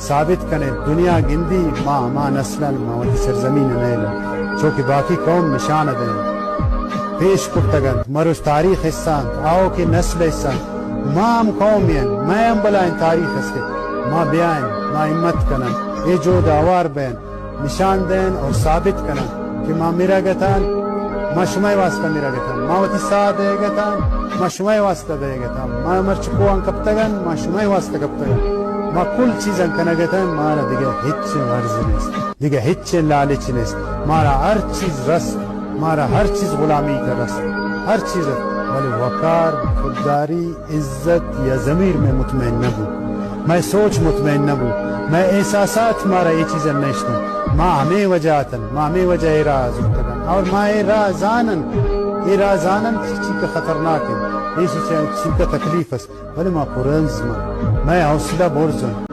ثابت کنیں، دنیا گندی ما ہما نسل ایں، ما وتی سرزمین ءَ نئیل ایں، چوکہ باقی قوم نشان دئیں، پیش کرتگ انت، مروچ تاریخ حصہ انت، آؤکیں نسل حصہ انت، ما ہم قومے ایں، مئے ہم بلاہیں تاریخ است، ما بیائیں، ما ہمت کنیں، اے جہد ءَ ہوار بئیں، نشان دئیں اور ثابت کنیں کہ ما مرگ اتاں، ما شمئے واسطہ مرگ اتاں، ما وتی ساہ دئیگ اتاں، ما شمئے واسطہ دئیگ اتاں، ما مرچی کوہاں کپتگ ایں، ما شمئے واسطہ کپتگ ایں، ما کل چیزاں کنگ اتاں، مارا دگہ ہچ غرض نیست، دگہ ہچ لالچ نیست، مارا ہر چیز رست، مارا ہر چیز غلامی ءَ رست، ہر چیز رست، بلے وقار، خودداری، عزت یا ضمیر مئے مطمئن نہ بوت، مئے سوچ مطمئن نہ بوت، مئے احساسات مارا اے چیزاں نہ اشتن۔ ما ہمے وجہ اتن، ما ہمے وجہ اے راہ ءَ زرتگ ایں اور ما اے راہ زانن، اے راہ زانن چی چی کہ خطرناک انت، اے چی چی کہ تکلیف است، بلے ما پرعزم ایں، مئے حوصلہ برز انت۔